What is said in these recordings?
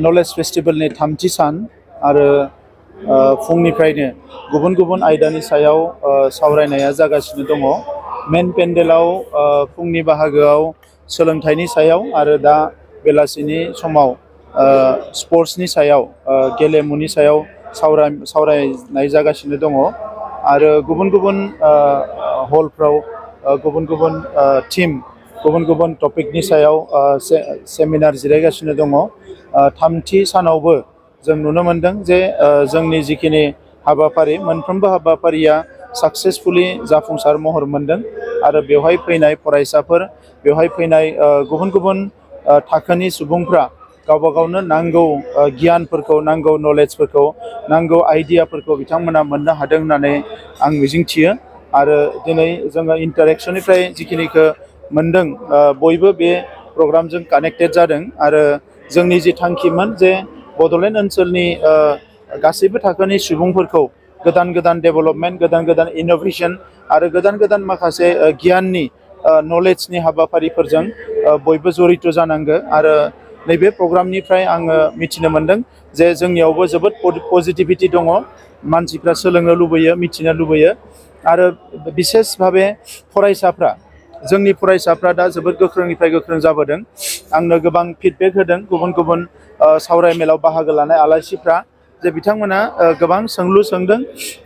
Knowledge फेस्टिवलनि 3थि सान आरो फुंनिफ्रायनो गुबुन गुबुन आयदानि सायाव सावरायनाया जागासिनो दङ। मेन पेन्डेलाव फुंनि बाहागोआव सोलोंथाइनि सायाव आरो दा बेलासिनि समाव स्पर्ट्सनि सायाव गेलेमुनि सायाव सावरायनाय जागासिनो दङ आरो गुबुन गुबुन हलफ्राव गुबुन गुबुन टीम गुबुन गुबुन टपिकनि सायाव सेमिनार जिरायगासिनो दङ। 3थि सानावबो जों नुनो मोनदों जे जोंनि जिखिनि हाबाफारि मोनफ्रोमबो हाबाफारिया साक्सेसफुली जाफुंसार महर मोनदों आरो बेवहाय फैनाय फरायसाफोर बेवहाय फैनाय गुबुन गुबुन थाखोनि सुबुंफ्रा गावबा गावनो नांगौ गियानफोरखौ नांगौ नलेजफोरखौ नांगौ आइडियाफोरखौ बिथांमोना मोननो हादों होननानै आं मिजिंथियो आरो दिनै जोङो इन्टारेक्शननिफ्राय जिखिनिखौ मोनदों बयबो बे प्रग्रामजों कानेक्टेड जादों आरो जोंनि जि थांखिमोन जे बड'लेण्ड ओनसोलनि गासैबो थाखोनि सुबुंफोरखौ गोदान गोदान डेभेलपमेन्ट गोदान गोदान इनोभेशन आरो गोदान गोदान माखासे गियाननि नलेजनि हाबाफारिफोरजों बयबो जड़ित जानांगौ आरो नैबे प्रग्रामनिफ्राय आङो मिथिनो मोनदों जे जोंनियावबो जोबोद पजिटिभिटी दङ। मानसिफ्रा सोलोंनो लुबैयो मिथिनो लुबैयो आरो बिसेस भाबे फरायसाफ्रा जोंनि फरायसाफ्रा दा जोबोद गोख्रोंनिफ्राय गोख्रों जाबोदों। आंनो गोबां फिडबेक होदों गुबुन गुबुन सावरायमेलाव बाहागो लानाय आलासिफ्रा जे बिथांमोना गोबां सोंलु सोंदों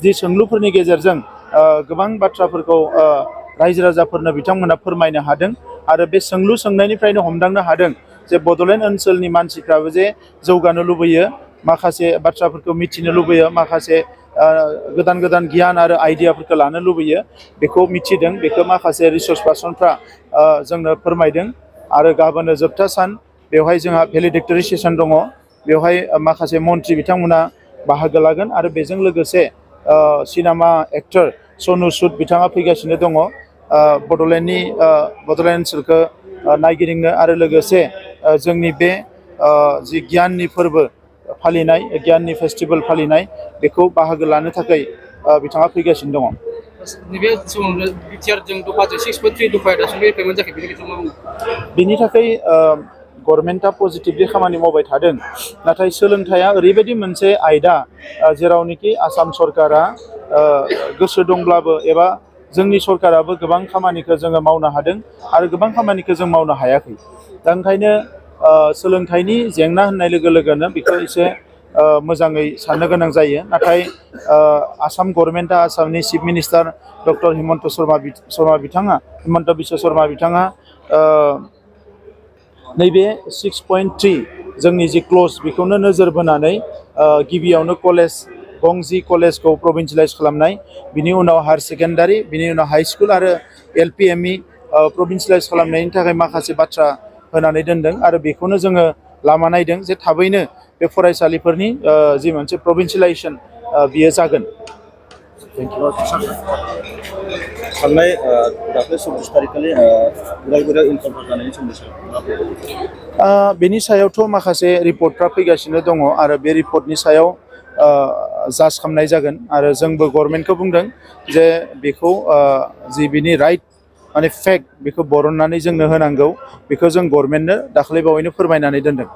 जि सोंलुफोरनि गेजेरजों गोबां बाथ्राफोरखौ रायजो राजाफोरनो बिथांमोना फोरमायनो हादों आरो बे सोंलु सोंनायनिफ्रायनो हमदांनो हादों जे बड'लेण्ड ओनसोलनि मानसिफ्राबो जे जौगानो लुबैयो माखासे बाथ्राफोरखौ मिथिनो लुबैयो माखासे गोदान गोदान गियान आरो आइडियाफोरखौ लानो लुबैयो बेखौ मिथिदों बेखौ माखासे रिसर्स पार्सनफ्रा जोंनो फोरमायदों आरो गाबोनो जोबथा सान बेवहाय जोंहा भेलिडेक्टरि सेसन दङ। बेवहाय माखासे मन्थ्रि बिथांमोना बाहागो लागोन आरो बेजों लोगोसे सिनेमा एक्टर सनु सुद बिथाङा फैगासिनो दङ बड'लेण्डनि बड'लेण्ड ओनसोलखौ नायगिदिंनो आरो लोगोसे जोंनि बे जि गियाननि फोरबो फालिनाय गियाननि फेस्टिभेल फालिनाय बेखौ बाहागो लानो थाखाय बिथाङा फैगासिनो दङ। नैबे समाव बिटिआरजों दफाजों 6.3 दफाया दासिमबो इमप्लिमेन्ट जायाखै बेनि गेजेराव मा बुङो? बेनि थाखाय गभर्नमेन्टआ पजिटिभलि खामानि मावबाय थादों नाथाय सोलोंथाइया ओरैबायदि मोनसे आयदा जेरावनोखि आसाम सरकारा गोसो दंब्लाबो एबा जोंनि सरकाराबो गोबां खामानिखौ जोङो मावनो हादों आरो गोबां खामानिखौ जों मावनो हायाखै। दा ओंखायनो सोलोंथाइनि जेंना होननाय लोगो लोगोनो बेखौ एसे मोजाङै साननो गोनां जायो नाथाय आसाम गभर्नमेन्टआ आसामनि chief minister doctor Himanta Biswa Sharma बिथाङा नैबे 6.3 जोंनि जि क्ल'ज बेखौनो नोजोर बोनानै गिबियावनो गंजि कलेजखौ प्रभिन्सियेलाइज खालामनाय बिनि उनाव हायार सेकेन्डारि बिनि उनाव हाइ स्कुल आरो LP ME प्रभिन्सियेलाइज खालामनायनि थाखाय माखासे बाथ्रा होनानै दोनदों आरो बेखौनो जोङो लामा नायदों जे थाबैनो बे फरायसालिफोरनि जि मोनसे प्रभिन्सियेलाइजेसन बियो जागोन। थांनाय दाख्लै 26 तारिखखालि उदालगुरियाव इनकाउन्टार जानायनि सोमोन्दै बेनि सायावथ' माखासे रिपर्टफ्रा फैगासिनो दङ आरो बे रिपर्टनि सायाव जाज खालामनाय जागोन आरो जोंबो गभर्नमेन्टखौ बुंदों जे बेखौ जि बिनि राइट माने फेक्ट बेखौ बरननानै जोंनो होनांगौ बेखौ जों गभर्नमेन्टनो दाख्लै बावैनो फोरमायनानै दोनदों।